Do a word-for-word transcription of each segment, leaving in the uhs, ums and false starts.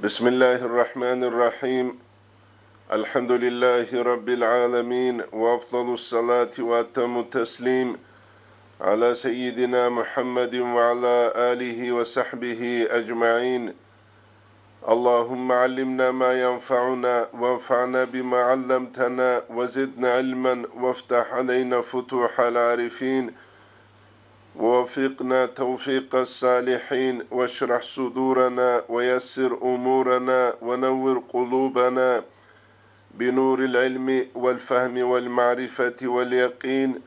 بسم الله الرحمن الرحيم. الحمد لله رب العالمين، وأفضل الصلاة وأتم التسليم على سيدنا محمد وعلى آله وصحبه أجمعين. اللهم علمنا ما ينفعنا، وانفعنا بما علمتنا، وزدنا علما، وافتح علينا فتوح العارفين، ووفقنا توفيق الصالحين، واشرح صدورنا، ويسر أمورنا، ونور قلوبنا بنور العلم والفهم والمعرفة واليقين،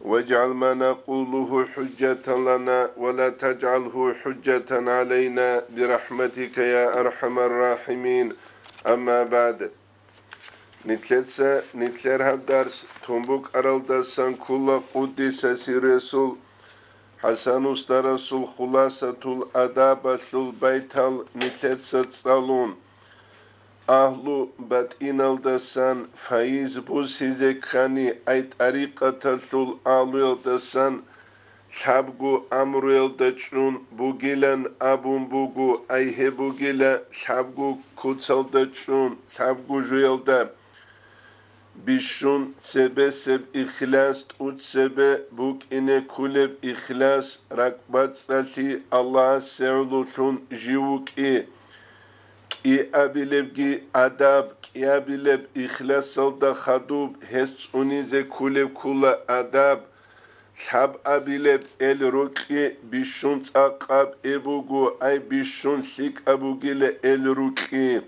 واجعل ما نقوله حجة لنا ولا تجعله حجة علينا برحمتك يا أرحم الراحمين. أما بعد. Нилъеца нилъер гьаб дарс тун букӀаралдасан ккола къуддиса сирругьу ХӀасан устарасул Хуласатул Адабалъул байтал нилъеца цӀалун. Агьлу батӀиналдасан файиз бусизе ккани, ай тӀарикъаталъул агьлуялдасан лъабго амруялда чӀун бугилан абун буго, ай гьеб бугила лъабго куцалда чӀун, лъабго жуялда. Бищун цебесеб ихлас, тӀуцебе букӀине кколеб ихлас, ракӀбацӀцӀалъи Аллагьасе гӀололъун жив вукӀи. КӀиабилебги адаб, кӀиабилеб ихласалда хадуб гьес цӀунизе кколеб ккола адаб, лъабабилеб эл рокьи бищун цӀакъаб эб буго, ай бищун лъикӀаб бугила эл рокьи.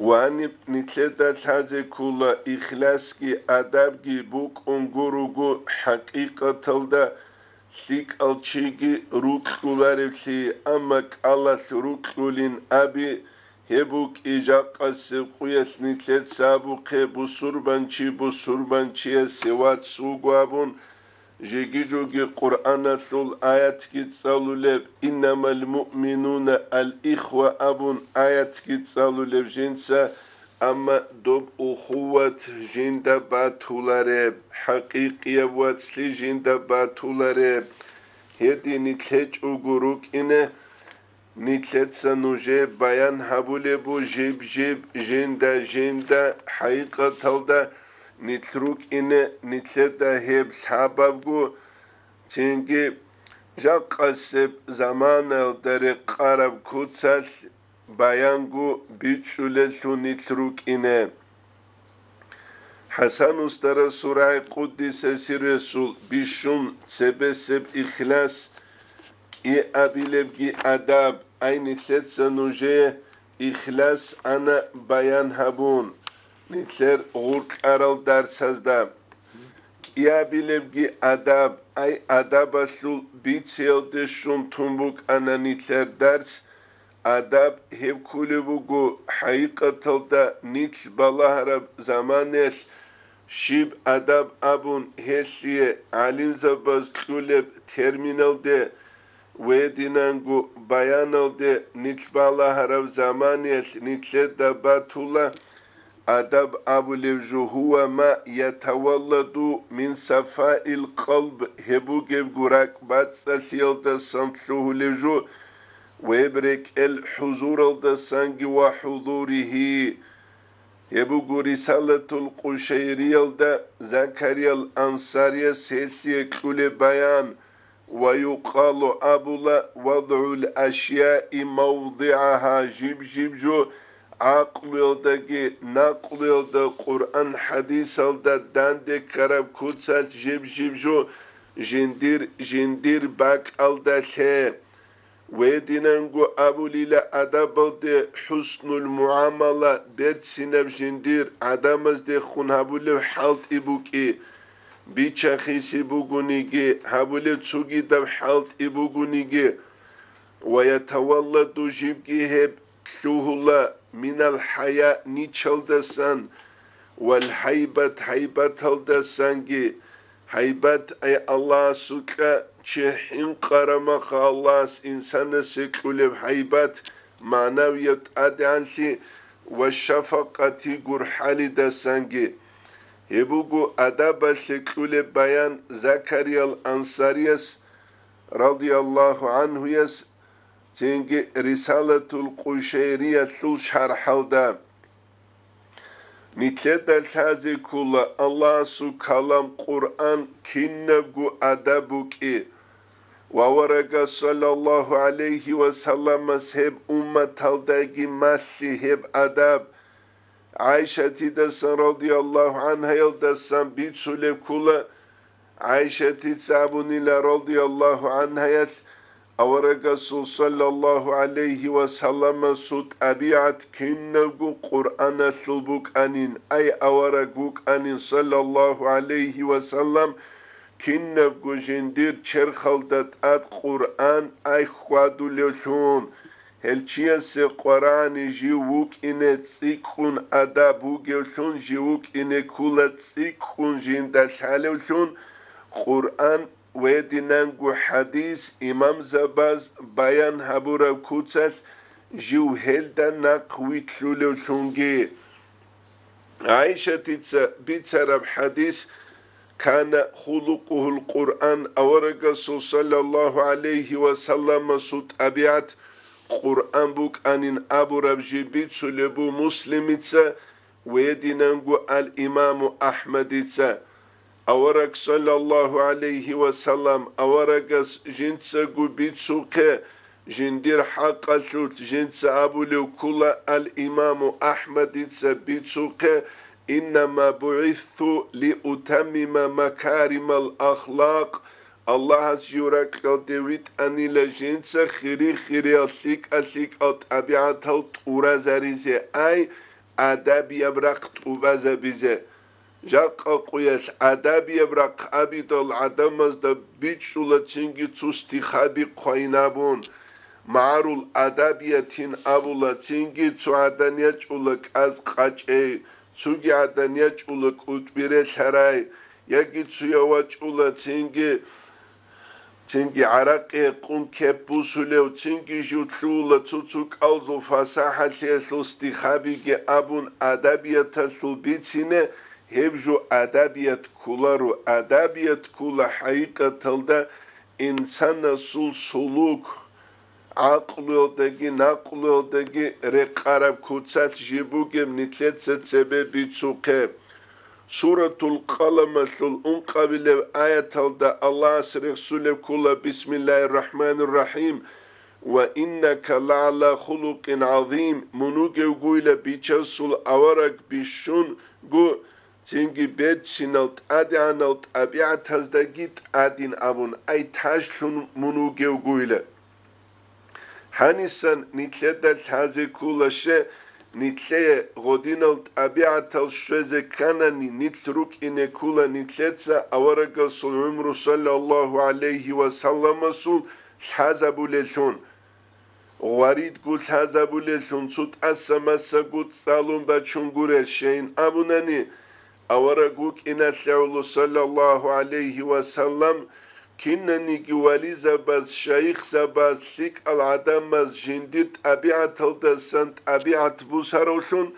Ваниб нилъеда лъазе ккола ихласги адабги букӀун гуруго хӀакъикъаталда лъикӀал чиги рукьуларевлъи, амма кӀалалъ рукьулин аби, гьеб букӀи жакъасеб къуялъ нилъеца абухъе бусурбанчи бусурбанчиясе вац вуго абун, жеги-жоги Къуръаналъул аятги цӀалулеб, «Иннамал муъминуна ал ихва» абун аятги цӀалулеб жинца, амма доб ухуват жинда батулареб, хӀакъикъияб вацлъи жинда батулареб, гьедин нилъ гьечӀого рукӀине, нилъеца нужее баян гьабулеб бу жиб-жиб, жинда-жинда, хӀакъикъаталда нилъ рукӀине, нилъеда гьеб лъабабго, цинги жакъасеб заманаялда рекъараб куцалъ баянго бичӀчӀулелъул нилъ рукӀине. ХӀасан устарасул рагӀи къуддиса сирругьу бищун цебесеб ихлас, кӀиабилебги адаб, ай нилъеца нужее ихлас ана баян гьабун, нилъер гъуркьарал дарсазда. КӀиабилебги адаб, ай адабалъул бициялде щун тун букӀана нилъер дарс, Адаб гьеб кколеб буго, хӀакъикъаталда нилъ балагьараб заманаялъ щиб адаб абун гьелъие гӀалимзабаз кьулеб терминалде ва гьединанго баяналде нилъ балагьараб заманаялъ нилъеда батула. Адаб абулеб жо, гьува ма ятавалладу мин сафаил къалб, гьеб бугебго ракӀбацӀцӀалъиялдасан лъугьулеб жо, ва гьеб рекӀел хӀузуралдасанги ва хӀузуригьи. Гьеб буго Рисалатул Къушайриялда Закариял Ансарияс гьелъие кьулеб баян, ва юкъалу абула вадгӀул ашяи мавдигӀагьа, жиб-жиб жо гӀакълуялдаги накълуялда, Къуръан-хӀадисалда данде ккараб куцалъ жиб-жиб жо жиндир-жиндир бакӀалда лъе. Гьединанго абулила адабалде хӀуснуль мугӀамала, берцинаб жиндир гӀадамаздехун гьабулеб хӀалтӀи букӀи, бича-хиси бугониги, гьабулеб цогидаб хӀалтӀи бугониги, ва ятавалладу, жибги гьеб лъугьула, минал хӀая, ничалдасан, вал гьайбат, гьайбаталдасанги. Гьайбат, ай Аллагьасукьа, чи хӀинкъараб маха Аллагьас инсанасе кьулеб гьайбат, магӀнавияб тӀадегӀанлъи ва шафакъати гурхӀалидасанги. Гьеб буго адабалъе кьулеб баян Закариял Ансарияс, радияллагьу гӀанхуяс, цинги Рисалатул Къушайриялъул шархӀалда. Нилъеда лъазе ккола Аллагьасул калам Къуръан кинабго адаб букӀи. Ва аварагас саллаллагьу гӀалайгьи ва салламас гьеб умматалдаги малъи гьеб адаб. ГӀайшатидасан радияллагьу гӀанхаялдасан бицулеб ккола, ГӀайшатица абунила радияллагьу гӀанхаялъ, аварагасул саллаллагьу гӀалайгьи ва салламасул тӀабигӀат кинабго Къуръаналъул букӀанин, ай авараг вукӀанин саллаллагьу гӀалайгьи ва саллам, кинабго жиндир черхалда тӀад Къуръан ай хьвадулевлъун, гьел чиясе къварани жив вукӀине цӀикӀкӀун адаб бугевлъун, жив вукӀине ккула цӀикӀкӀун жинда лъалевлъун, Къуръан ва гьединанго хӀадис имамзабаз баян гьабураб куцалъ жив гьелда нахъ вилълъулевлъунги. ГӀайшатица бицараб хӀадис: «Кана хулукъугьул Къуръан», аварагасул саллаллагьу гӀалайгьи ва салламасул тӀабигӀат Къуръан букӀанин абураб жиб бицулеб бу Муслимица ва гьединанго ал-Имаму АхӀмадица. Авараг саллаллагьу гӀалайгьи ва саллам, аварагас жинцаго бицухъе, жиндир хӀакъалъулъ жинца абулев ккула ал-Имаму АхӀмадица бицухъе: «Иннама бугӀисту лиутаммима макаримал ахлакъ», Аллагьас жив ракьалде витӀанила жинца хири-хириял лъикӀа-лъикӀал тӀабигӀатал тӀуразаризе, ай адабияб рахъ тӀубазабизе. Жакъа къуялъ адабияб рахъ абидал гӀадамазда бичӀчӀула цинги цо стихаби хъвайнабун, магӀарул адабиятин абула цинги цо гӀадан ячӀула кӀаз къачӀей, цоги гӀадан ячӀула кӀутӀби релъарай, яги цояв вачӀула цинги Цинги гӀаракъи гьекъун кеп бусулев, цинги жив лъугьула цо-цо кӀалзул фасахӀалъиялъул стихабиги абун, адабияталъул бицине, гьеб жо адабият кколаро. Адабият ккола хӀакъикъаталда инсанасул сулук, гӀакълуялдаги накълуялдаги рекъараб куцалъ жиб бугеб нилъеца цебе бицухъе. Суратул Къаламалъул ункъабилеб аяталда Аллагьас рехсулеб ккола: «Бисмиллагьир рахӀманир рахӀим. Ва иннака лагӀала хулукъин гӀазим». Мун вугевгойила бичасул авараг бищунго, цинги берцинал тӀадегӀанал тӀабигӀатаздаги тӀадин абун, ай тажлъун мун вугевгойила. Гьанисан нилъеда лъазе ккола ще, нилъее гъодинал тӀабигӀатал щвезе кканани, нилъ рукӀине ккола нилъеца аварагасул гӀумру саллаллагьу гӀалайгьи ва салламасул лъазабулеллъун. Гъваридго лъазабулеллъун цо тӀаса-масаго цӀалун бачун гурелщейин абунани, авараг вукӀиналъе гӀоло саллаллагьу гӀалайгьи ва саллам, кинаниги вализабаз, шайихзабаз, лъикӀал гӀадамаз жиндир тӀабигӀаталдасан тӀабигӀат бусаравлъун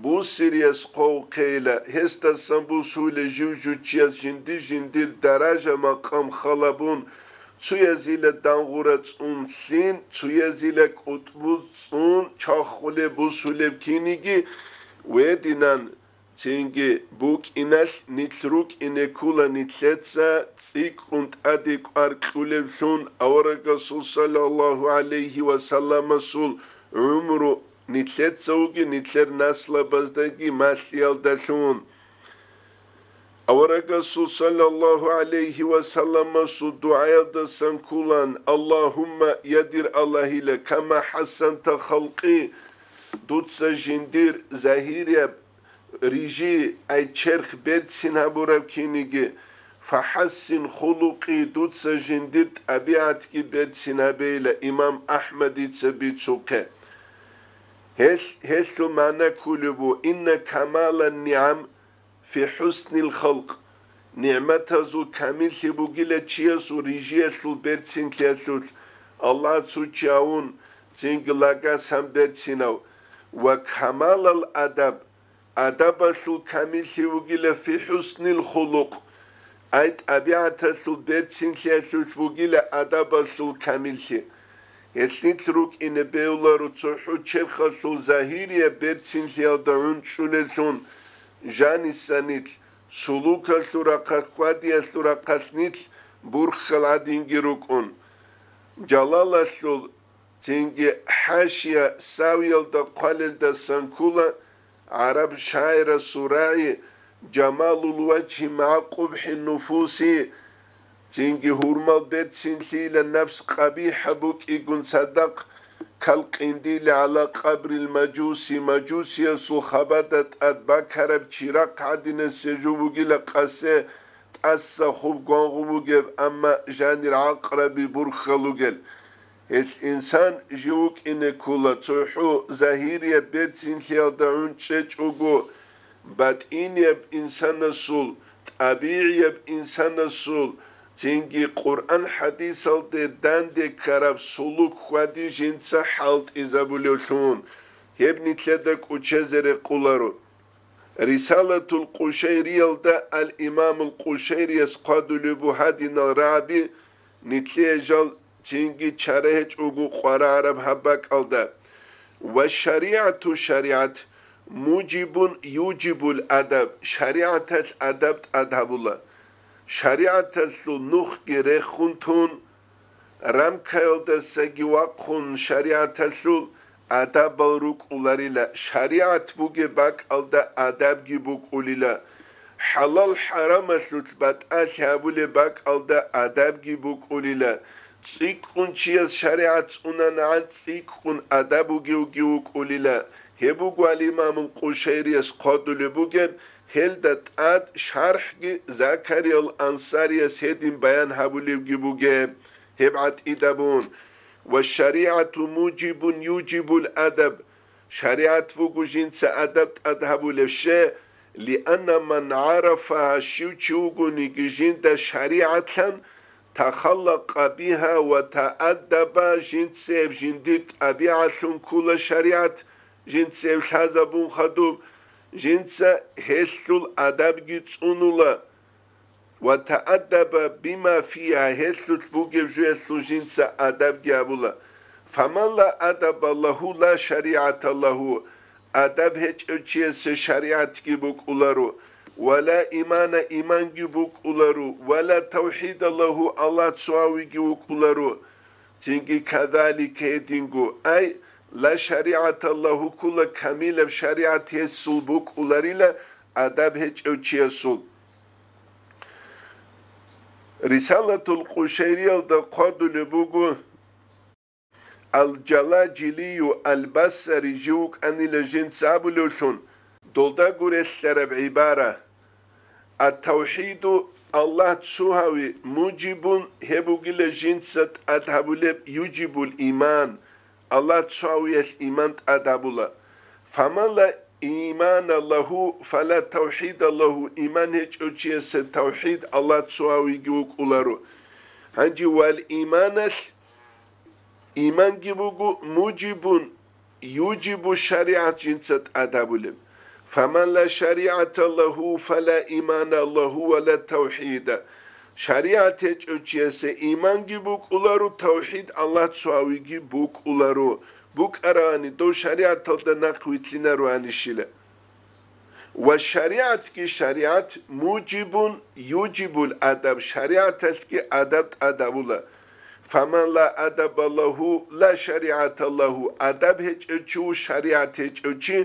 бусириялъ хъвавухъейила, гьесдасан бусуле жив-жучияс жиндир-жиндир даража-макъам халабун, цуязила дангъура цӀун лъин, цуязила кӀутӀбуз цӀун чахулеб бусулеб киниги вединан, цинги букӀиналъ нилъ рукӀине ккула нилъеца цӀикӀкӀун тӀаде кӀвар кьулевлъун, аварагасул саллаллагьу гӀалайгьи ва салламасул гӀумру нилъеца вугин, нилъер наслабаздаги малъиялдалъун. Аварагасул саллаллагьу гӀалайгьи ва салламасул дугӀаялдасан кколан: «Аллагьумма, я дир Аллагьила, кама хӀассанта халкъи», дуца жиндир загьирияб рижи, ай черх берцин гьабураб киниги, «фахӀассин хулукъи», дуца жиндир тӀабигӀатги берцин гьабейила, имам АхӀмадица бицухъе. Гьелъ, гьелъул магӀна кколеб бу: «Инна камалан нигӀам фи хӀуснил халкъ», нигӀматазул камиллъи бугила чиясул рижиялъул берцинлъиялъулъ, Аллагь цо чи гьавун, цинги лагасан берцинав, «ва камалал адаб», адабалъул камиллъи бугила «фи хӀуснил хулукъ», ай тӀабигӀаталъул берцинлъиялъулъ бугила адабалъул камиллъи. Гьелъ нилъ рукӀине бегьуларо цохӀо черхалъул загьирияб берцинлъиялда гӀунчӀулеллъун, жаниса нилъ сулукалъул рахъалъ, хьвадиялъул рахъалъ нилъ бурхьал гӀадинги рукӀун. Жалалалъул Цинги ХӀашия Савиялда хъвалелдасан ккола, гӀараб шагӀирасул рагӀи: «Жамалул важгьи магӀа къубхӀин нуфуси», цинги гьурмал берцинлъийила напс къабихӀаб букӀигун цадахъ, кал къиндили гӀала къабрил мажуси, мажусиясул хабада тӀад бакараб чирахъ гӀадинасе жо бугила къасе, тӀаса хуб гвангъу бугеб, амма жанир гӀакъраби бурхьал ругел. Гьелъ инсан жив вукӀине ккола цохӀо загьирияб берцинлъиялда гӀунчӀечӀого, батӀинияб инсанасул, тӀабигӀияб инсанасул, цинги Къуръан-хӀадисалде данде ккараб сулук хьвади жинца хӀалтӀизабулевлъун, гьеб нилъеда кӀучезе рекъоларо. Рисалатул Къушайриялда ал-Имамул Къушайрияс хъвадулеб буго гьадинал рагӀаби, нилъее жал цинги чара гьечӀого къварагӀараб гьаб бакӀалда. Ва шаригӀату шаригӀат, мужибун южибул адаб, шаригӀаталъ адаб тӀад гьабула. ШаригӀаталъул нухги рехун тун, рамкаялдасаги вахъун шаригӀаталъул адабал рукӀуларила, шаригӀат бугеб бакӀалда адабги букӀулила, хӀалал-хӀарамалъулъ батӀалъи гьабулеб бакӀалда адабги букӀулила, цӀикӀкӀун чияс шаригӀат цӀунанагӀан цӀикӀкӀун адаб бугевги вукӀулила. Гьеб буго ал-Имамул Къушайрияс хъвадулеб бугеб, гьелда тӀад шархӀги Закариял Ансарияс гьедин баян гьабулебги бугеб. Гьеб гӀатӀидабун. Ва шаригӀату мужибун южибул адаб. ШаригӀат буго жинца адаб тӀад гьабулеб ше, лианна ман гӀарафаха, щив чи вугониги жинда шаригӀатлъан, тахаллакъа биха ва тааддаба, жинцаяб жиндир тӀабигӀалъун ккола шаригӀат, жинцаяб лъазабун хадуб, жинца гьелъул адабги цӀунула. Ва тааддаба бима фиха, гьелъулъ бугеб жуялъул жинца адабги гьабула. Фаман ла адаба лагьу ла шаригӀата лагьу, адаб гьечӀев чиясе шаригӀатги букӀуларо, ва ла имана, иманги букӀуларо, ва ла тавхӀида лагьу, Аллагь цоавиги вукӀуларо. Цинги кадалика гьединго, ай, ла шаригӀата лагьу, ккола камилаб шаригӀат гьесул букӀуларила, адаб гьечӀев чиясул. Рисалатул Къушайриялда хъвадулеб буго, Ал-Жалажилию Ал-Басари жив вукӀанила жинца абулевлъун, долдаго релълъараб гӀибара: «Ат-тавхӀиду, Аллагь цо гьави, мужибун, гьеб бугила жинца тӀад гьабулеб, южибул иман, Аллагь цо гьавиялъ иман тӀад гьабула. Фаман ла имана лагьу, фала тавхӀида лагьу», иман гьечӀев чиясе тавхӀид, Аллагь цо гьавиги вукӀуларо. Гьанже вал иманалъ иманги буго мужибун, южибу шаригӀат жинца тӀад гьабулеб. Фаман ла шаригӀата лагьу, фала имана лагьу ва ла тавхӀида. ШаригӀат гьечӀев чиясе иманги букӀуларо, тавхӀид Аллагь цо гьавиги букӀуларо. БукӀаравани, дов шаригӀаталда нахъ вилълъинароанищила. Ва шаригӀатги шаригӀат мужибун южибул адаб, шаригӀаталъги адаб тӀад гьабула. Фаман ла адаба лагьу, ла шаригӀата лагьу, адаб гьечӀев чи ву шаригӀат гьечӀев чи,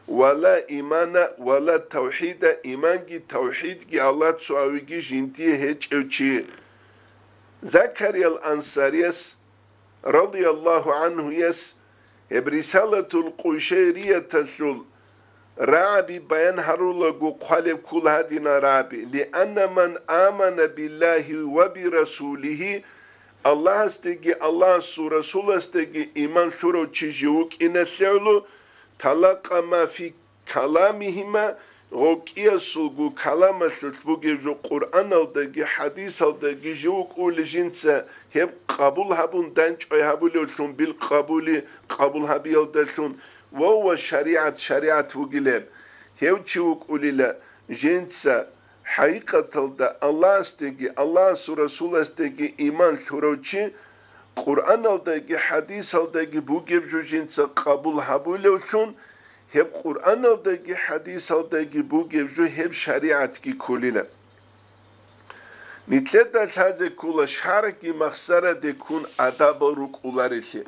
ва ла имана, ва ла тавхӀида, иманги тавхӀидги Аллагь цо гьавиги жиндие гьечӀев чи. Закариял Ансарияс, радияллагьу гӀанхуяс, гьеб Рисалатул Къушайрияталъул рагӀаби баян гьарулаго хъвалеб ккола гьадинал рагӀаби: «Лианна ман амана биллагьи ва бирасулигьи», Аллагьасдеги Аллагьасул Расуласдеги иман лъурав чи жив вукӀиналъе гӀоло, талакъа ма фи каламигьима, гъов кӀиясулго каламалъулъ бугеб жо Къуръаналдаги хӀадисалдаги жив вукӀулев жинца гьеб къабул гьабун дандчӀвай гьабулевлъун, бил къабули къабул гьабиялдалъун, ва ва шаригӀат, шаригӀат вугилеб. Гьев чи вукӀулила жинца хӀакъикъаталда Аллагьасдеги Аллагьасул Расуласдеги иман лъурав чи, Къуръаналдаги хӀадисалдаги бугеб жо жинца къабул гьабулевлъун, гьеб Къуръаналдаги хӀадисалдаги бугеб жо гьеб шаригӀатги кколила. Нилъеда лъазе ккола шаргӀги махсараде ккун адабал рукӀуларелъи.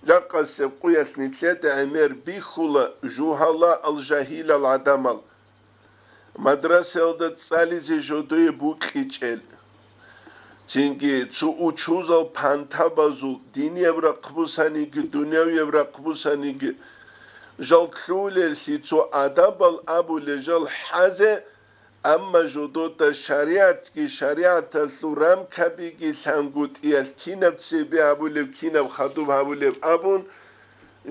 Жакъасеб къуялъ нилъеда гӀемер бихьула жугьала ал-жагьилал гӀадамал. Мадрасаялда цӀализе жодое букьичӀел. Цинги цо учузал пантабазул, динияб рахъ бусаниги, дунявияб рахъ бусаниги, жал лъугьулеллъи цо адабал абулел жал хӀазе, амма жодода шаригӀатги, шаригӀаталъул рамкабиги лъангутӀиялъ кинаб цебе гьабулеб, кинаб хадуб гьабулеб абун,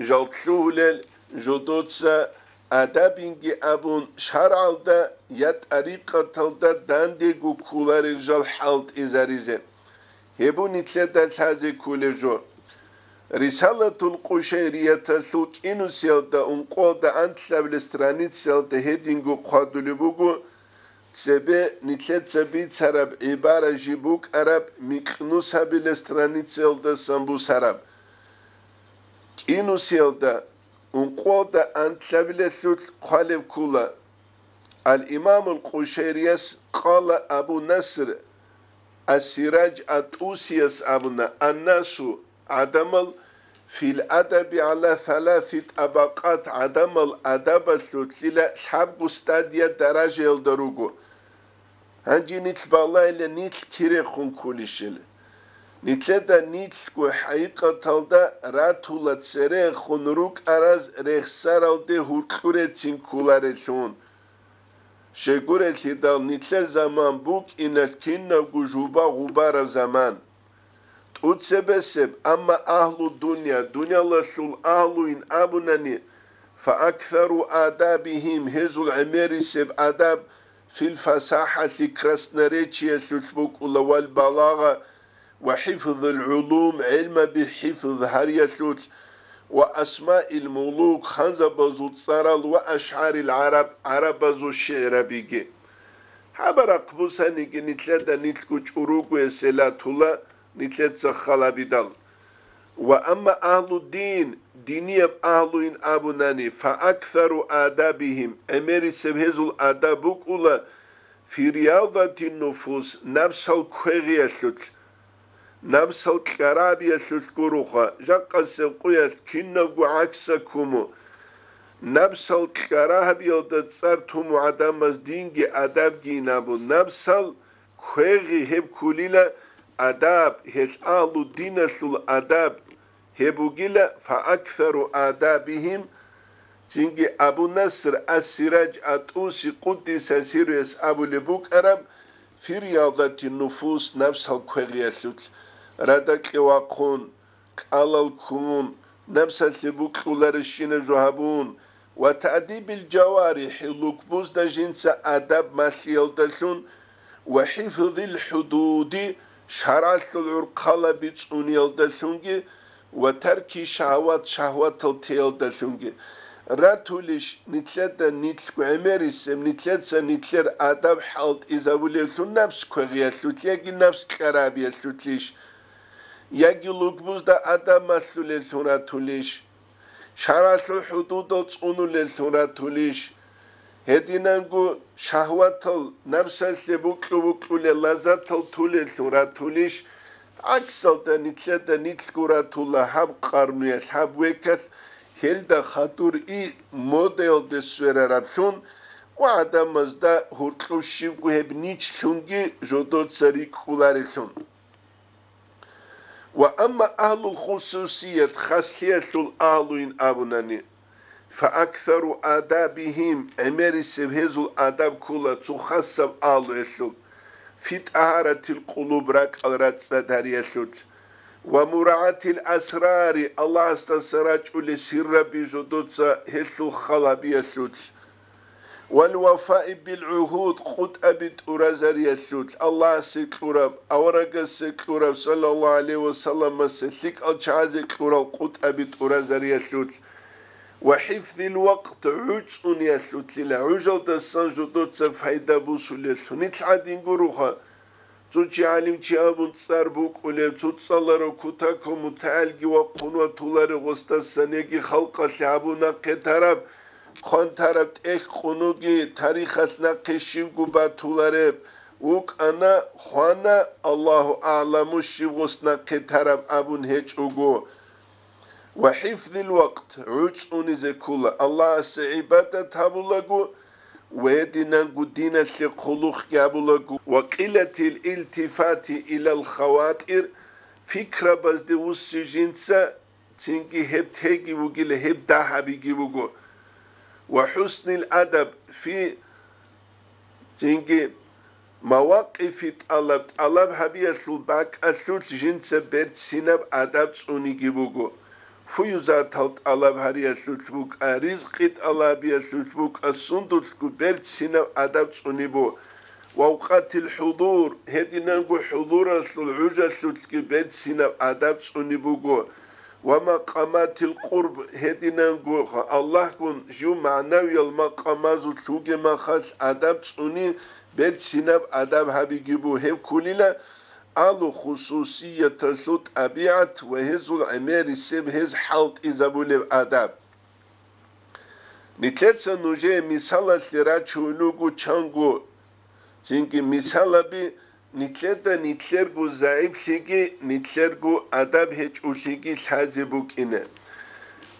жал лъугьулел жодоца адабинги абун, шаргӀалда я тӀарикъаталда дандего кколарел жал хӀалтӀизаризе. Гьеб нилъеда лъазе кколеб жо. Рисалатул Къушайрияталъул кӀинусиялда ункъода анлъабилеб страницаялда гьединго хъвадулеб буго, цебе нилъеца бицараб гӀибара жиб букӀараб микьнусабилеб страницаялдасан бусараб. КӀинусиялда ункъода анлъабилелъулъ хъвалеб ккола. Ал-Имамул Къушайрияс къала Абу Наср Ас-Сираж ат-ТӀусияс абуна: «Аннасу, гӀадамал, фил адаби гӀала саласи тӀабакъат, гӀадамал адабалъулъила лъабго стадия даражаялда руго». Гьанже нилъ балайила нилъ кирехун кколищел. Нилъеда нилъго хӀакъикъаталда ратула церехун рукӀараз рехсаралде гьуркьурецин кколарелъун. Щайгурелъидал нилъер заман букӀиналъ кинабго жуба гъубараб заман. ТӀуцебесеб, амма агьлу дунъя, дунъялалъул агьлуин абунани, фа аксару адабихим, гьезул гӀемерисеб адаб, фил фасахӀалъи, красноречиялъулъ букӀула, вал балагъа ва хӀифзул гӀулум, гӀелмаби хӀифз гьариялъулъ, ва асмаил мулук, ханзабазул цӀарал, ва ашгӀарил гӀараб, гӀарабазул шигӀрабиги. Гьаб рахъ бусаниги нилъеда нилъго чӀуругуясел ратула, нилъеца халабидал. Ва амма агьлуддин, динияб агьлуин абунани, фа аксару адабихим, гӀемерисеб гьезул адаб букӀула, фи риядатин нуфус, напсал квегъиялъулъ, напсал кьарабиялъулъ гуроха, жакъасеб къуялъ кинабго гӀакса ккуну. Напсал кьарабиялда цӀар туму гӀадамаз динги адабгийин абун, напсал квегъи гьеб ккулила адаб, гьелъ агьлу диналъул адаб гьеб бугила, фа аксару адабихим, цинги Абу Наср ас-Сираж ат-ТӀуси къуддиса сирруяс абулеб букӀараб, фи риядатин нуфус, напсал квегъиялъулъ, радакье вахъун, кӀалал ккун, напсалъе букьуларищина жо гьабун, ва таъдибил жаварихӀи, лукбузда жинца адаб малъиялдалъун, ва хӀифзил хӀудуди, шаргӀалъул гӀурхъалаби цӀуниялдалъунги, ва тарки шагьават, шагьватал теялдалъунги. Ратулищ нилъеда нилъго гӀемерисеб, нилъеца нилъер адаб хӀалтӀизабулевлъун напс квегъиялъулъ яги напс кьарабиялъулъищ? Яги лукбузда адаб малъулеллъун ратулищ? ШаргӀалъул хӀудудал цӀунулеллъун ратулищ? Гьединанго шагьватал, напсалъе букьу-букьулел лаззатал тулеллъун ратулищ? ГӀаксалда нилъеда нилъго ратула гьаб къарнуялъ, гьаб векалъ, гьелда хадур и модаялде сверараблъун ва гӀадамазда гьуркьуб щибго гьеб ничлъунги жодоца рикӀкӀуларелъун. Ва амма агьлул хусусият, хаслъиялъул агьлуин абунани, фа аксару адабихим, гӀемерисеб гьезул адаб ккула цо хасаб агьлуялъул, фи тӀагьаратил къулуб, ракӀал рацӀцӀад гьариялъулъ, ва мурагӀатил асрари, Аллагьасдаса рачӀулел сирраби жодоца гьелъул халабиялъулъ. Вал вафаи бил гӀугьуд, къутӀаби тӀуразариялъулъ, Аллагьасе кьураб, аварагасе кьураб, саллаллагьу гӀалайгьи ва салламасе, лъикӀал чагӀазе кьурал къутӀаби тӀуразариялъулъ, ва хӀифзил вакът, гӀуцӀуниялъулъила, гӀужалдасан жодоца пайда бусулелъул. Нилъ гӀадин гуроха, цо чи гӀалимчи абун цӀар букӀулев, цо цӀаларав кутакав мутагӀилги вахъун ватуларев гъосдасан яги халкъалъе гьабун нахъе тараб, хъван тараб тӀехь къунуги тарихалъ нахъе щибго батулареб вукӀана, хвана, Аллагьу агӀламу, щиб гъос нахъе тараб абун гьечӀого. Ва хӀифзил вакт, гӀуцӀунизе ккола, Аллагьасе гӀибадат гьабулаго, ва гьединанго диналъе хъулухъги гьабулаго, ва къилатил илтифати илал хаватир, пикрабазде вуссин жинца, цинги гьеб теги вугила, гьеб дагьабиги вуго, ва хӀуснил адаб фи Цинги мавакъифи тӀалаб, тӀалаб гьабиялъул бакӀалъулъ жинца берцинаб адаб цӀуниги буго. Фуюзатал тӀалаб гьариялъулъ букӀа, ризкъи тӀалабиялъулъ букӀа, сундулъго берцинаб адаб цӀуни бу. Ва авкъатил хӀузур, гьединанго хӀузуралъул гӀужалъулъги берцинаб адаб цӀуни буго. Ва макъаматил къурб, гьединанго Аллагьгун жив магӀнавиял макъамазулъ вугеб махалъ адаб цӀуни, берцинаб адаб гьабиги бу. Гьеб кколила алу хусусияталъул тӀабигӀат ва гьезул гӀемерисеб гьез хӀалтӀизабулеб адаб. Нилъеца нужее мисалалъе рачулел руго чанго, цинги мисалаби нилъеда нилъерго загӀиплъиги, нилъерго адаб гьечӀолъиги лъазе букӀине.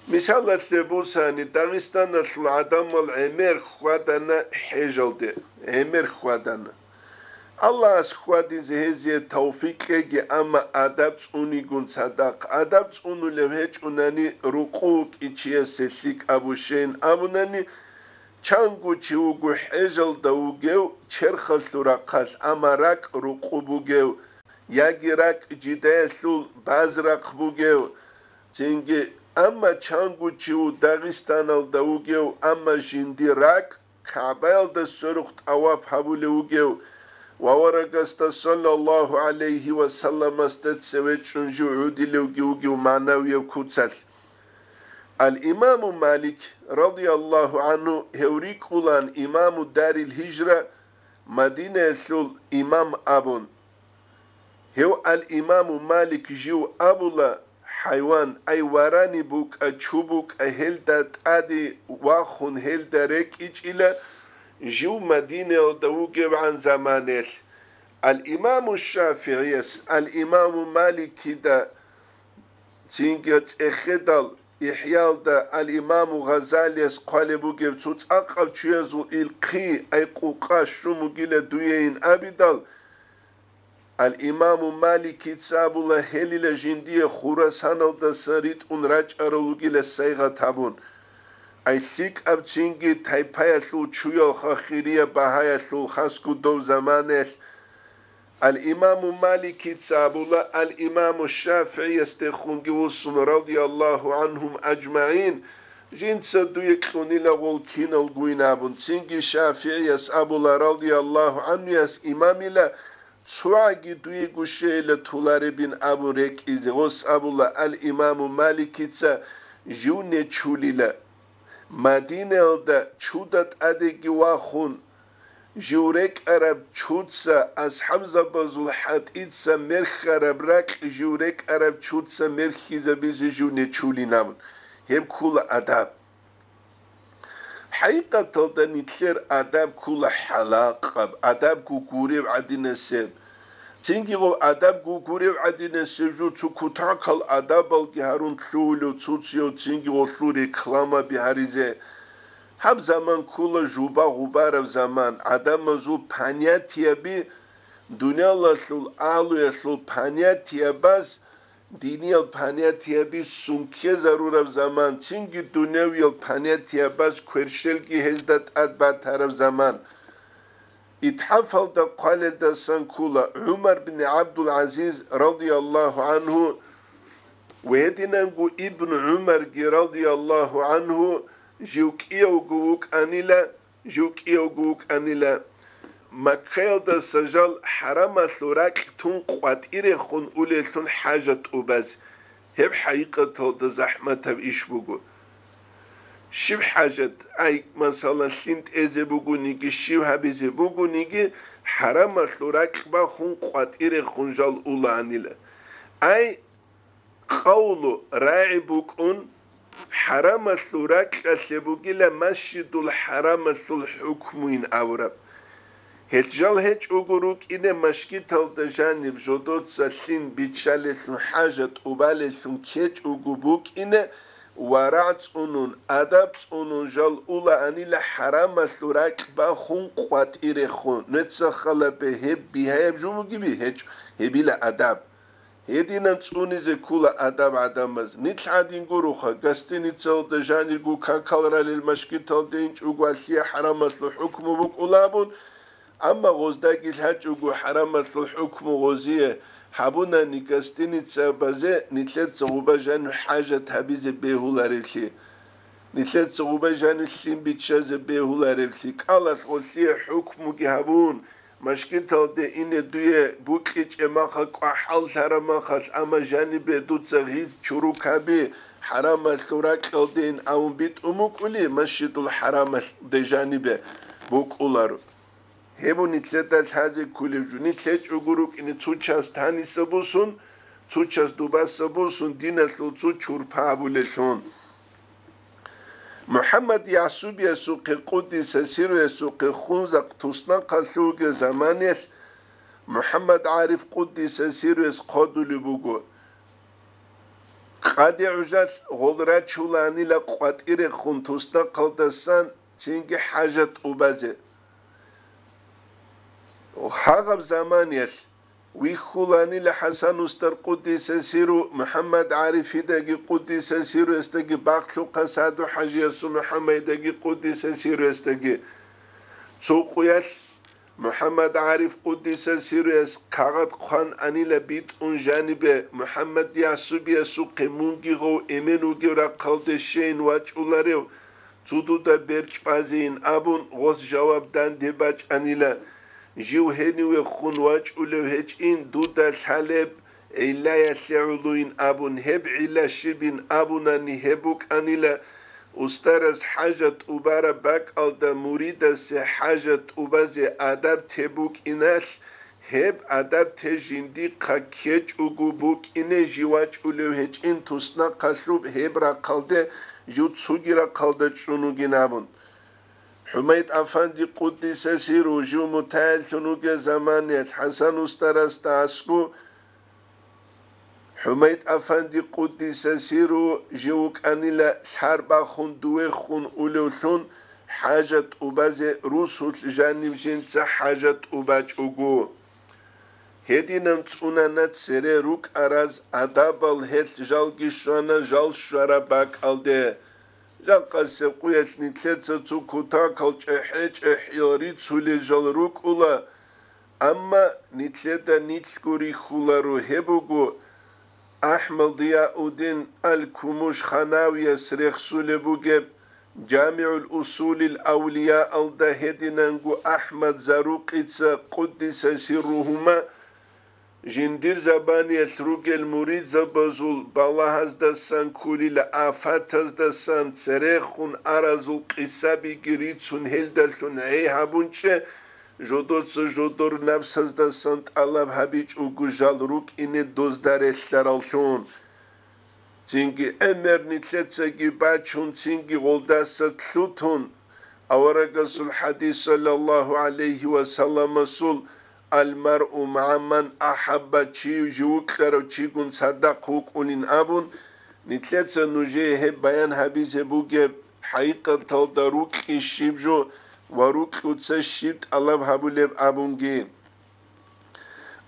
Мисалалъе бусани, Дагъистаналъул гӀадамал гӀемер хьвадана хӀежалде, гӀемер хьвадана. Аллагьас хьвадизе гьезие тавфикъ кьеги, амма адаб цӀунигун цадахъ. Адаб цӀунулев гьечӀунани, рукъу вукӀи чиясе лъикӀаб бушейин абунани, чанго чи вуго хӀежалда вугев черхалъул рахъалъ, амма ракӀ рукъу бугев, яги ракӀ жидаялъул базрахъ бугев, цинги, амма чанго чи ву Дагъистаналда вугев, амма жинди ракӀ КагӀбаялда сверухъ тӀаваф гьабулев вугев ва аварагасда саллаллагьу гӀалайгьи ва салламасда цеве чӀун жив гӀодилевги вугев магӀнавияб куцалъ. Ал-Имаму Малик, радияллагьу гӀангьу, гьев рикӀкӀулаан Имаму Дарил Гьижра, Мадинаялъул имам абун. Гьев ал-Имаму Малик жив абула, хӀайван, ай варани букӀа, чу букӀа, гьелда тӀаде вахун, гьелда рекӀичӀила, жив Мадинаялда вугебгӀан заманаялъ. Ал-Имаму ШафигӀияс, ал-Имаму Маликида, цинги цӀехедал, ИхӀялда ал-Имаму Гъазалияс хъвалеб бугеб, цо цӀакъаб чуязул илхъи, ай къукъа щун бугила дуейин абидал, Ал-Имаму Маликица абула, гьелила жиндие Хурасаналдаса ритӀун рачӀарал ругила сайгъат гьабун. Ай лъикӀаб цинги тайпаялъул чуялха хирияб багьаялъул хасго дов заманаялъ. Ал-Имаму Маликица абула, Ал-Имаму ШафигӀиясдехунги вуссун, радияллагьу гӀанхум ажмагӀин, жинца дуе кьунила гъол киналгойин абун. Цинги ШафигӀияс абула, радияллагьу гӀанхуяс имамила, цогӀаги дуего щейила толаребин абун рекӀизе. Гъос абула, Ал-Имаму Маликица жив нечулила. Мадинаялда чуда тӀадеги вахун, жив рекӀараб чуца, асхӀабзабазул хӀатӀица мерхьараб ракь жив рекӀараб чуца мерхьизабизе жив нечулин абун. Гьеб ккула адаб. ХӀакъикъаталда нилъер адаб ккула хӀалакъаб, адабго гурев гӀадинасеб. Цинги гъов адабго гурев гӀадинасеб жо цо кутакал адабалги гьарун лъугьулев цуцияв цинги гъолъул рекламаби гьаризе. Гьаб заман ккула жуба-гъубараб заман, гӀадамазул понятияби, дуниялалъул агьлуялъул понятиябаз, диниял понятияби сункезарураб заман, цинги дунявиял понятиябаз кверщелги гьезда тӀад батараб заман. ИтхӀафалда хъвалелдасан ккула ГӀумар бин ГӀабдул-ГӀазиз, радияллагьу гӀанху, ва гьединанго Ибн ГӀумарги, радияллагьу гӀанху, жив кӀиявго вукӀанила, жив кӀиявго вукӀанила, Маккаялдаса жал хӀарамалъул ракь тун къватӀирехун улеллъун хӀажат тӀубаз. Гьеб хӀакъикъаталда захӀматаб иш буго. Щиб хӀажат? Ай, масала, лъим тӀезе бугониги, щив гьабизе бугониги, хӀарамалъул ракь бахун къватӀирехун жал улаанила. Ай, къавлу рагӀи букӀун, хӀарамалъул ракьалъе бугила Масжидул ХӀарамалъул хӀукмуйин абураб. Гьел жал гьечӀого рукӀине машгиталда жаниб жодоца лъим биччалелъун хӀажат тӀубалелъун ккечӀого букӀине, варагӀ цӀунун, адаб цӀунун жал улаанила хӀарамалъул ракь бахун къватӀирехун. Нуца халабе гьеб бигьаяб жо бугеби? ГьечӀо, гьебила адаб. Гьединан цӀунизе ккула адаб гӀадамаз. Нилъ гӀадин гуроха, гостиницаялда жанирго какал ралел машгиталде инчӀого алъие хӀарамалъул хӀукму букӀула абун, амма гъоздаги лъачӀого хӀарамалъул хӀукму гъозие гьабунани гостиницабазе, нилъеца гъуба жанив хӀажат гьабизе бегьуларевлъи, нилъеца гъуба жанив лъим биччазе бегьуларевлъи, кӀалалъ гъолъие хӀукмуги гьабун, машгиталде ине дуе букьичӀеб маха кӀвахӀал лъараб махалъ, амма жанибе дуца гъиз чурукаби, хӀарамалъул ракьалдейин абун битӀун букӀули, Масжидул ХӀарамалде жанибе букӀуларо. Гьеб нилъеда лъазе кколеб жо. Нилъ гьечӀого рукӀине цо час таниса бусун, цо час дубаса бусун, диналъул цо чурпа абулелъун. МухӀаммад ЯхӀсубиясухъе, къуддиса сирруясухъе, хунзахъ туснахъалъувги заманиялъ МухӀаммад ГӀариф, къуддиса сирруяс, хъодулеб буго. Къаде гӀужалъ гъол рачуланила къватӀирехун туснахъалдасан цинги хӀажат тӀубазе. Гьагъаб заманиялъ вихьуланила ХӀасан устар, къуддиса сирру, МухӀаммад ГӀарифидаги, къуддиса сирруясдаги, Бахълъухъа СагӀду-хӀажиясул МухӀаммадидаги, къуддиса сирруясдаги. Цо къуялъ МухӀаммад ГӀариф, къуддиса сирруяс, кагъат хъван анила битӀун жанибе, МухӀаммад ЯхӀсубиясухъе мунги гъов эмен вугев рахъалде щейин вачӀуларев, цо дуда бер чӀвазейин абун, гъос жаваб данде бачӀанила. Жив гьенивехун вачӀулев гьечӀин, дуда лъалеб гӀиллаялъе гӀолойин абун, гьеб гӀилла щибин абунани, гьеб букӀанила. Устарас хӀажат тӀубараб бакӀалда муридасе хӀажат тӀубазе адаб те букӀиналъ, гьеб адаб те жиндихъа ккечӀого букӀине жив вачӀулев гьечӀин туснахъалъуб гьеб рахъалде, жив цоги рахъалда чӀун вугин абун. ХӀумайд-афанди, къуддиса сирру, жив мутагӀиллъун вугев заманиялъ ХӀасан устарасда аскӀу, ХӀумайд-афанди, къуддиса сирру, жив вукӀанила лъар бахун дувехун улевлъун, хӀажат тӀубазе русулъ жанив жинца хӀажат тӀубачӀого. Гьединан цӀунана цере рукӀараз адабал, гьелъ жалги щвана жал щвараб бакӀалде. Жакъасеб къуялъ нилъеца цо кутакал чӀехӀе-чӀехӀиял рицулел жал рукӀула, амма нилъеда нилъго рихьуларо, гьеб буго АхӀмад Зияуддин ал-Кумушханавияс рехсулеб бугеб ЖамигӀул Усулил Авлияалда гьединанго АхӀмад Зарукъица, къуддиса сиррухума, жиндир заманиялъ ругел муридзабазул балагьаздасан кколила афатаздасан церехун аразул къисабиги рицун, гьелдалъун гӀей гьабунчӀе, жодоца жодор напсаздасан тӀалаб гьабичӀого жал рукӀине дозда релълъараллъун. Цинги гӀемер нилъецаги бачун, цинги гъолдаса лъутун, аварагасул хӀадис, саллаллагьу гӀалайгьи ва салламасул, «Ал-маръу магӀа ман ахӀабба», чи жив вукьарав чигун цадахъ вукӀунин абун, нилъеца нужее гьеб баян гьабизе бугеб, хӀакъикъаталда рукьи щиб жо ва рукьуца щиб тӀалаб гьабулеб абунги.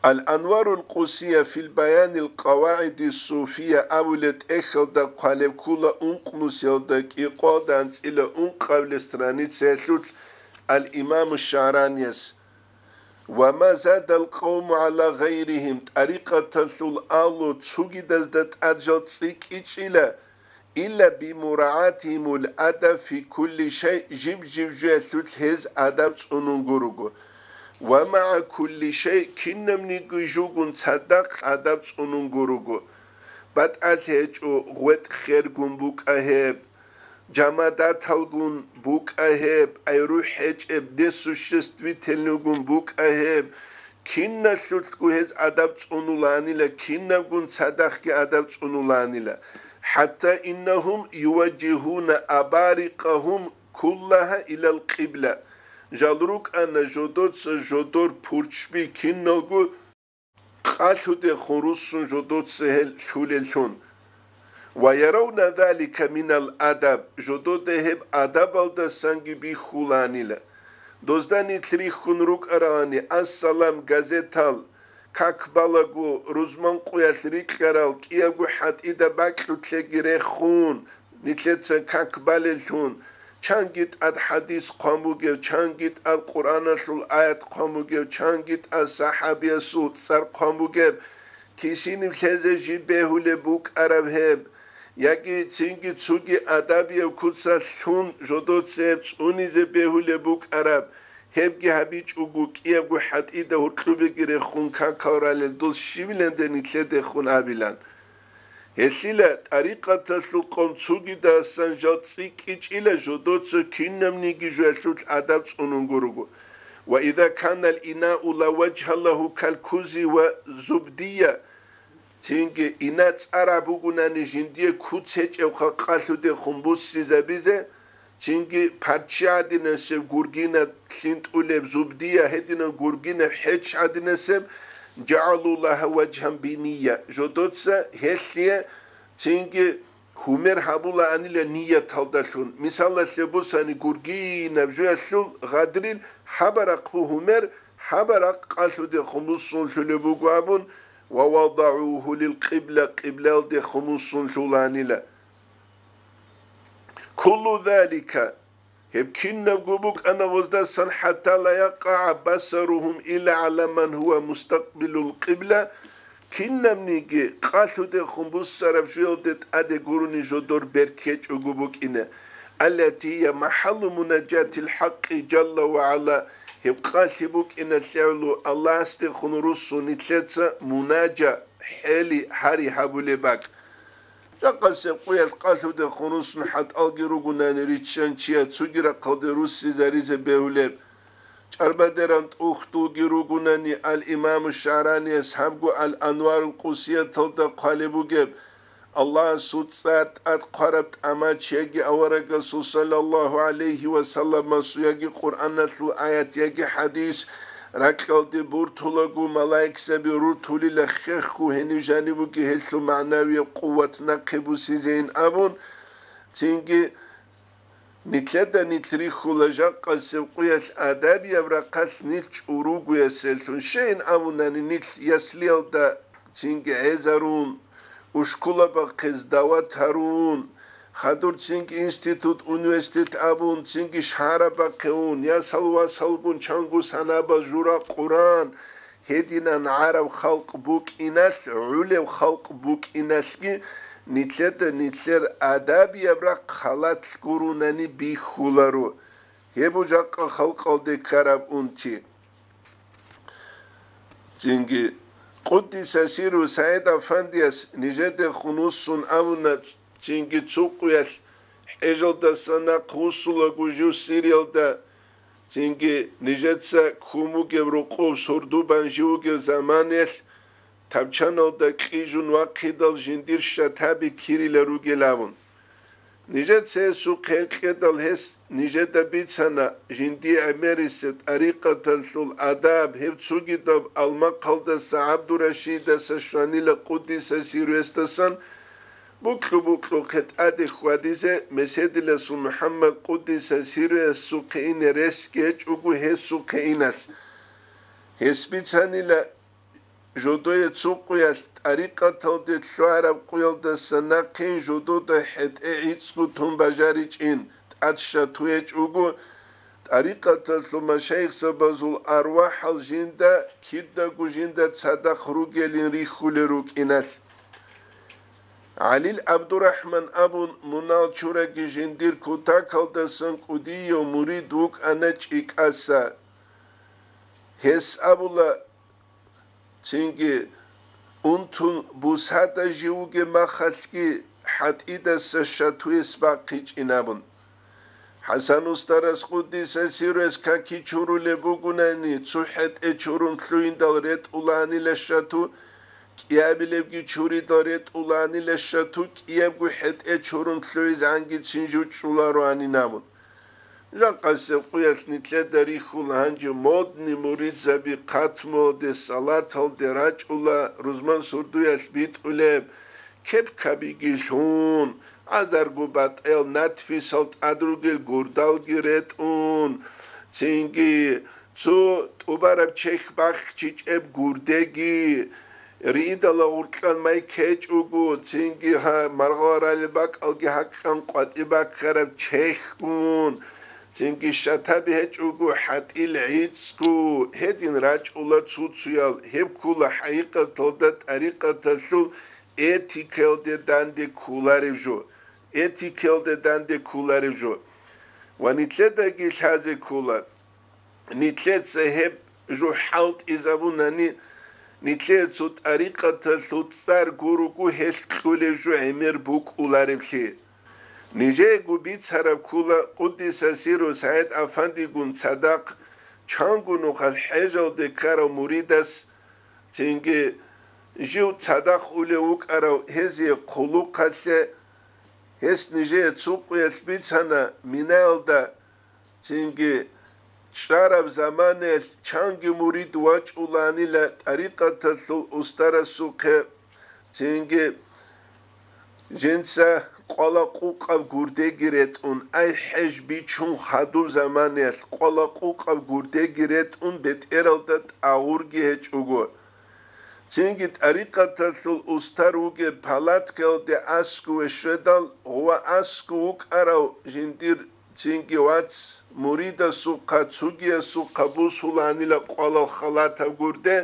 Ал-Анварул Къусия фил Баянил Къавагьиди Суфия абулеб тӀехьалда хъвалеб ккола ункънусиялда кӀикъоялда анцӀила ункъабилеб страницаялъулъ ал-Имаму ШагӀранияс. «Ва ма задал къавму гӀала гъайригьим», тӀарикъаталъул агьлу цогидазда тӀад жал цӀикӀкӀичӀила, «илла бимурагӀатигьимул адаб фи кулли шай», жиб-жиб жоялъулъ гьез адаб цӀунун гурого. «Ва магӀа кулли шай», кинабниги жугун цадахъ адаб цӀунун гурого. БатӀалъи гьечӀо, гъветӀ хергун букӀа гьеб. Жамадаталгун букӀа гьеб, ай рухӀ гьечӀеб, несуществительнойгун букӀа гьеб, киналъулъго гьез адаб цӀунуланила, кинабгун цадахъги адаб цӀунуланила. ХӀатта иннагьум юважжигьуна абарикъагьум куллагьа илал къибла. Жал рукӀана жодоца жодор пурччби киналго къалъудехун руссун жодоца гьел лъулеллъун. Ва яравна залика минал адаб, жодода гьеб адабалдасанги бихьуланила. Дозда нилъ рихьун рукӀаралани, Ассалам газетал как балаго, рузман къуялъ рикьарал кӀиябго хӀатӀида бакьулъеги рехун, нилъеца как балеллъун, чанги тӀад хӀадис хъван бугев, чанги тӀад Къуръаналъул аят хъван бугев, чанги тӀад сахӀабиясул цӀар хъван бугеб, кисиниб лъезе жиб бегьулеб букӀараб гьеб, яги цинги цоги адабияб куцалъ лъун жодоцеб цӀунизе бегьулеб букӀараб, гьебги гьабичӀого кӀиябго хӀатӀида гьоркьобеги рехун какал ралел дос щивиланде нилъедехун абилан. Гьелъила тӀарикъаталъул къом цугидасан жал цӀикӀкӀичӀила жодоца кинабниги жоялъул адаб цӀунун гурого. Ва иза канал инау ла важгьа лагьу кал кузи ва зубдия, цинги ина цӀараб бугунани жиндие куц гьечӀебха къалъудехун буссизабизе, цинги парччи гӀадинасеб гургина лъинтӀулеб зубдия гьединаб гургина хӀеч гӀадинасеб, жагӀалу лагьа важгьан биния, жодоца гьелъие цинги гьумер гьабулаанила нияталдалъун. Мисалалъе бусани, гургинаб жоялъул гъадрил хӀабарахъ бу гьумер, хӀабарахъ къалъудехун буссун лъулеб буго абун, ва вадагӀугьу лил къибла, къиблалдехун буссун лъулаанила. Куллу залика, гьеб кинабго букӀана гъоздасан, хӀатта ла якъагӀа басаругьум илла гӀала ман гьува мустакъбилул къибла, кинабниги къалъудехун буссараб жоялде тӀаде гурони жодор бер ккечӀого букӀина, аллати гьия махӀаллу мунажатил хӀакъи жалла ва гӀала, гьеб къалъи букӀина лъегӀлу Аллагьасдехун руссун нилъеца мунажа, хӀели, гьари гьабулеб бакӀ. Жакъасеб къуялъ къалъудехун руссун хӀатӀалги ругунани риччан чияс цоги рахъалде руссизаризе бегьулеб. ЧӀарбадеран тӀухьдулги ругунани ал-Имаму ШагӀраниялъ гьабго ал-Анварул Къудсияталда хъвалеб бугеб, Аллагьасул цӀар тӀад хъвараб тӀамач яги аварагасул саллаллагьу гӀалайгьи ва салламасул яги Къуръаналъул аят яги хӀадис ракьалде буртулаго, малаикзаби руртулила хехго гьенив жаниб буги гьелъул магӀнавияб къуват нахъе бусизейин абун, цинги нилъеда нилъ рихьула жакъасеб къуялъ адабияб рахъалъ нилъ чӀуругуяселлъун. Щайин абунани, нилъ яслиялда цинги гӀезарун, ушкулабахъе сдават гьарун, хадур цинги институт, университет абун, цинги шагьарабахъе ун, ясал-васалгун чанго санабаз жура-къуран, гьединан гӀараб халкъ букӀиналъ, гӀулев халкъ букӀиналъги нилъеда нилъер адабияб рахъ халат гурунани бихьуларо. Гьеб жакъа халкъалде ккараб унти. Цинги Къуддиса сиру Саид Афандияс нижедехун вуссун абуна, цинги цо къуялъ хӀежалдаса нахъ вуссулаго жив Сириялда, цинги нижеца ккун вугеб рокъов сордо бан жив вугев заманаялъ, Табчаналда кьижун вахъидал жиндир шатаби кирила ругел абун. Нижеца гьесухъе кьедал гьес нижеда бицана, жиндие гӀемерисеб тӀарикъаталъул адаб, гьеб цогидаб Алмахъалдаса ГӀабдурашидаса щванила къуддиса сиру гьесдасан, букьу-букьухъе тӀаде хьвадизе, Меседиласул МухӀаммад къуддиса сиру гьесухъе ине рес гьечӀого гьесухъе иналъ. Гьес бицанила, жодое цо къуялъ тӀарикъаталде лъугьараб къуялдаса нахъин жодода хӀетӀе гӀицӀго тун бажаричӀин тӀад шатуе чӀуго, тӀарикъаталъул машайихзабазул арвахӀал жинда кидаго жинда цадахъ ругелин рихьулел рукӀиналъ. ГӀалил ГӀабдурахӀман абун мунал чураги жиндир кутакалдасан кӀудияв мурид вукӀана ЧӀикӀаса. Гьес абула, цинги унтун бусада жив вугеб махалъги хӀатӀидаса шатуяс бахъичӀин абун. ХӀасан устарас къуддиса сирруяс каки чурулеб бугунани, цо хӀетӀе чурун лъугьиндал ретӀулаанила шату, кӀиабилебги чуридал ретӀулаанила шату, кӀиябго хӀетӀе чурун лъугьизегӀанги цин жучӀулароанин абун. Жакъасеб къуялъ нилъеда рихьула гьанже модни муридзаби хъатмуялде, салаталде рачӀула, рузман сурдуялъ битӀулеб, кепкабиги лъун, азарго батӀел надписал тӀад ругел гурдалги ретӀун, цинги цо тӀубараб чехь бахчичӀеб гурдеги, риидала гъуркьан май ккечӀого, цинги гьа, маргъаралил бакӀалги гьакъан къватӀи баккараб чехьгун, цинги шатаби гьечӀого хӀатӀил гӀицӀго, гьедин рачӀула цуцуял, гьеб ккула хӀакъикъаталда тӀарикъаталъул этикаялде данде кколареб жо, этикаялде данде кколареб жо. Ва нилъедаги лъазе ккола. Нилъеца гьеб жо хӀалтӀизабунани, нилъее цо тӀарикъаталъул цӀар гуруго гьелъ кьолеб жо гӀемер букӀулареблъи. Нижеего бицараб ккула къуддиса сирру СагӀид Афандигун цадахъ чанго нухалъ хӀежалде ккарав муридас, цинги жив цадахъ улев вукӀарав гьезие хъулухъалъе, гьес нижее цо къуялъ бицана, Минаялда цинги чӀараб заманаялъ чанги мурид вачӀулаанила тӀарикъаталъул устарасухъе, цинги жинца къвала-къукъаб гурдеги ретӀун, ай хӀеж бичун хадуб заманаялъ къвала-къукъаб гурдеги ретӀун, бетӀералда тӀагъурги гьечӀого. Цинги тӀарикъаталъул устар вугеб палаткаялде аскӀове щведал, гъова аскӀов вукӀарав жиндир цинги вац муридасухъа, цугиясухъа бусулаанила къвалал халатаб гурде,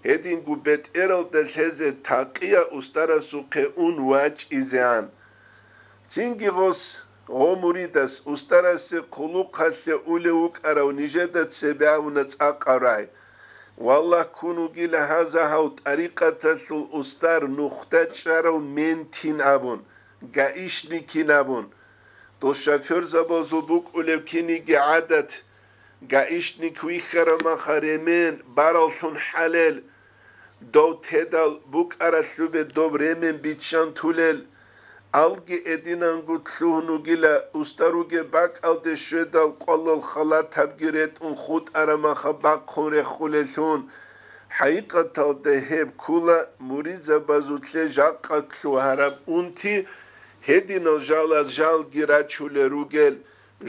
гьединго бетӀералда лъезе такъия устарасухъе ун вачӀизегӀан. Цинги гъос, гъо муридас, устарасе хъулухъалъе улев вукӀарав нижеда цебе абуна цӀакъ рагӀи. Валлагь, ккун вугила гьаза гьав тӀарикъаталъул устар нухда чӀарав ментин абун, гаишникин абун. Дол шофёрзабазул букӀулеб киниги гӀадат, гаишник вихьараб маха ремен бараллъун хӀалел, дов тедал букӀаралъубе доб ремен биччан тулел, алги эдинанго лъугьун вугила, устар вугеб бакӀалде щведал къвалал халатабги ретӀун хутӀараб маха бахъун рехулеллъун. ХӀакъикъаталда гьеб ккула муридзабазулъе жакъа лъугьараб унти, гьединал жалал жалги рачулел ругел,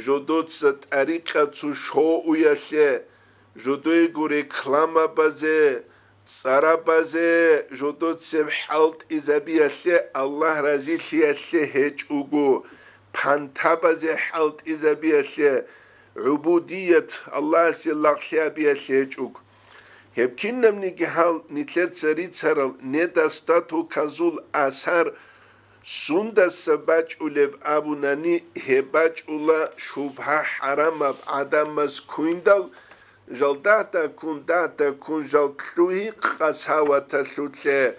жодоца тӀарикъа цо шоуялъе, жодоего рекламабазе, цӀарабазе, жодоцеб хӀалтӀизабиялъе, Аллагь разилъиялъе гьечӀого, пантабазе хӀалтӀизабиялъе, гӀубудият, Аллагьасе лагълъи гьабиялъе гьечӀого. Гьеб кинабниги гьал нилъеца рицарал недостатоказул асар сундаса бачӀулеб абунани, гьеб бачӀула шубгьа-хӀарамаб гӀадамаз ккундал, жал дагьда-ккун, дагьда-ккун жал лъугьи къасаваталъулъе,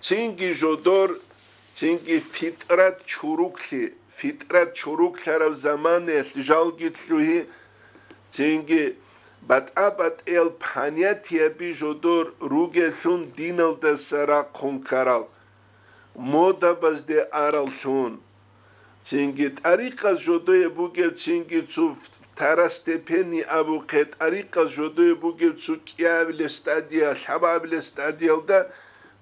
цинги жодор, цинги фитрат чуруклъи, фитрат чуруклъараб заманаялъ жалги лъугьи, цинги батӀа-батӀиял понятияби жодор ругеллъун диналдаса рахъун ккарал, модабазде араллъун. Цинги тӀарикъаз жодое бугев, цинги цо второстепенный абухъе, тӀарикъаз жодое бугев цо кӀиабилеб стадия, лъабабилеб стадиялда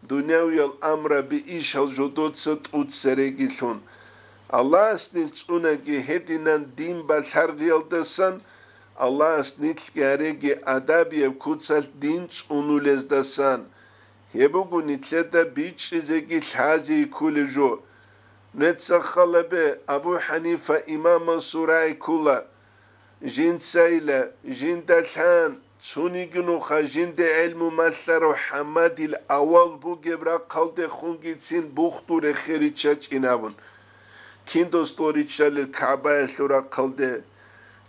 дунявиял амраби ишал жодоца тӀуцарегилъун. Аллагьас нилъ цӀунаги гьединан дин балъаргъиялдасан, Аллагьас нилъги гьареги адабияб куцалъ дин цӀунулездасан. Гьеб буго нилъеда бичӀчӀизеги лъазе кколеб жо. Нуца халабе Абу ХӀанифа имамасул рагӀи ккола. Жинцайила, жинда лъан, цониги нуха жинда гӀелму малъарав ХӀаммадил авал бугеб рахъалдехунгицин бухту рехе риччачӀин абун. Кин дос дол риччалел КагӀбаялъул рахъалде?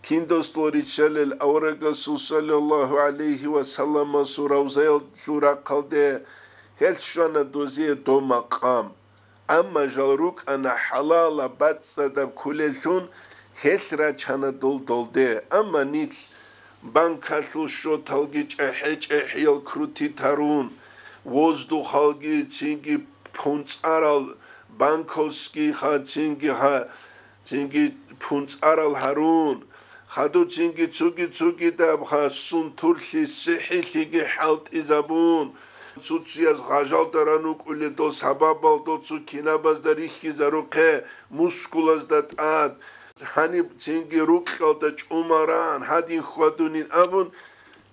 Кин дос дол риччалел аварагасул саллаллагьу гӀалайгьи ва салламасул равзаялъул рахъалде? Гьел щвана дозие дов макъам. Амма жал рукӀана хӀалалаб бацӀцӀадаб кколеллъун, гьелъ рачана дол долде. Амма нилъ банкалъул счёталги чӀехӀе-чӀехӀиял крутить гьарун, воздухалги цинги пунцӀарал банковский ха, цинги ха, цинги пунцӀарал гьарун, хадуцинги цуги-цугидаб ха сунтурлъи, сихӀирлъиги хӀалтӀизабун, цуцияз гъажалда ранукӀулел дол сабабал доцу кинабазда рихьизарухъе, мускулазда тӀад, гьаниб цинги рукьалда чӀумаран, гьадин хьвадунин абун,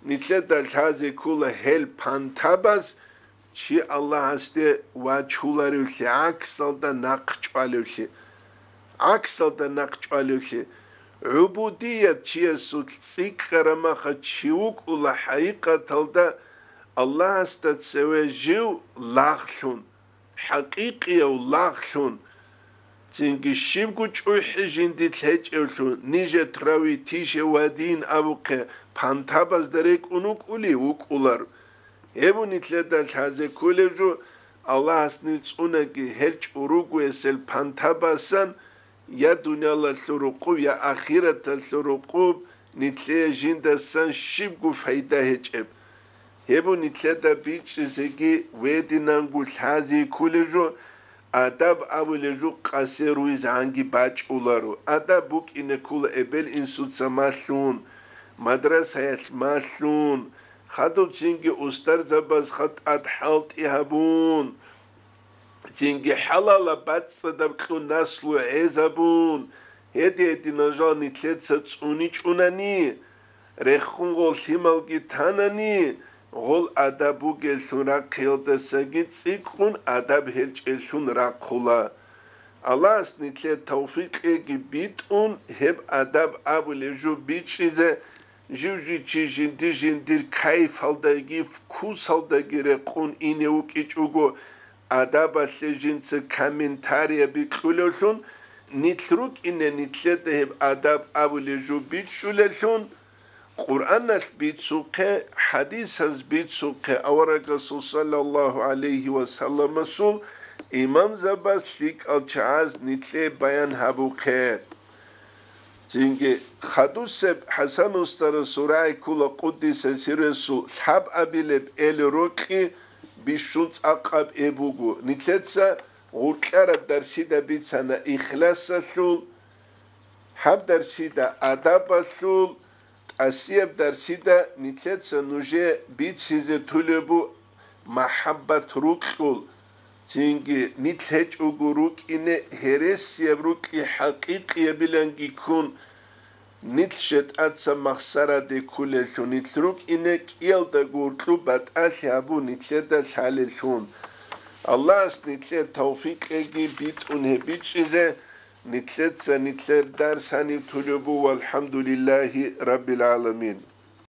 нилъеда лъазе ккола гьел пантабаз, чи Аллагьасде вачуларевлъи, гӀаксалда нахъ чӀвалевлъи. ГӀаксалда нахъ чӀвалевлъи. ГӀубудият чиясулъ цӀикӀкӀарамаха чи вукӀула хӀакъикъаталда Аллагьасда цеве жив лагълъун, хӀакъикъияв лагълъун, цинги щибго чӀухӀи жиндилъ гьечӀевлъун, нижет рави тише вадин абухъе, пантабазда рекӀун вукӀули вукӀулар. Гьеб нилъеда лъазе кколеб жо, Аллагьас нилъ цӀунаги гьел чӀуругуесел пантабасан, я дуниялалъул рукъуб, я ахираталъул рукъуб, нилъее жиндасан щибго пайда гьечӀеб. Гьеб нилъеда бичӀчӀизеги вединанго лъазе кколеб жо, адаб абулеб жо къасе руйзанги бачӀуларо. Адаб букӀине ккола эбел-инсуца малъун, мадрасаялъ малъун, хадуб цинги устарзабазха тӀад хӀалтӀи гьабун, цинги хӀалалаб бацӀцӀадаб кьун наслу гӀезабун, гьедин-гьединал жал нилъеца цӀуничӀунани, рехун гъол лъималги танани, гъол адаб бугеллъун рахъиялдасаги цӀикӀкӀун адаб гьечӀеллъун рахъула. Аллагьас нилъее тавфикъ кьеги битӀун гьеб адаб абулеб жо бичӀчӀизе, жив-жив чи жинди-жиндир кайфалдаги вкусалдаги рекъун ине вукӀичӀого, адабалъе жинца комментарияби кьулевлъун, нилъ рукӀине нилъеда гьеб адаб абулеб жо бичӀчӀулеллъун, Къуръаналъ бицухъе, хӀадисаз бицухъе, аварагасул саллаллагьу гӀалайгьи ва салламасул имамзабаз, лъикӀал чагӀаз нилъее баян гьабухъе. Цинги хадусеб ХӀасан устарасул рагӀи ккола, къуддиса сирругьу, лъабабилеб эл рокьи бищун цӀакъаб эб буго. Нилъеца гъуркьараб дарсида бицана ихласалъул, гьаб дарсида адабалъул, тӀасияб дарсида нилъеца нужее бицизе тулеб бу-, махӀаббат рукьул, цинги нилъ гьечӀого рукӀине гьересияб рукьи хӀакъикъиябиланги ккун, нилъ шетӀаца махсараде кколеллъун, нилъ рукӀине кӀиялда гуркьу батӀалъи гьабу нилъеда лъалеллъун. Аллагьас нилъее тавфикъ кьеги битӀун гьеб бичӀчӀизе, нилъеца нилъер дарс гьаниб тулеб бу, валхӀамдулиллагьи раббил гӀаламин.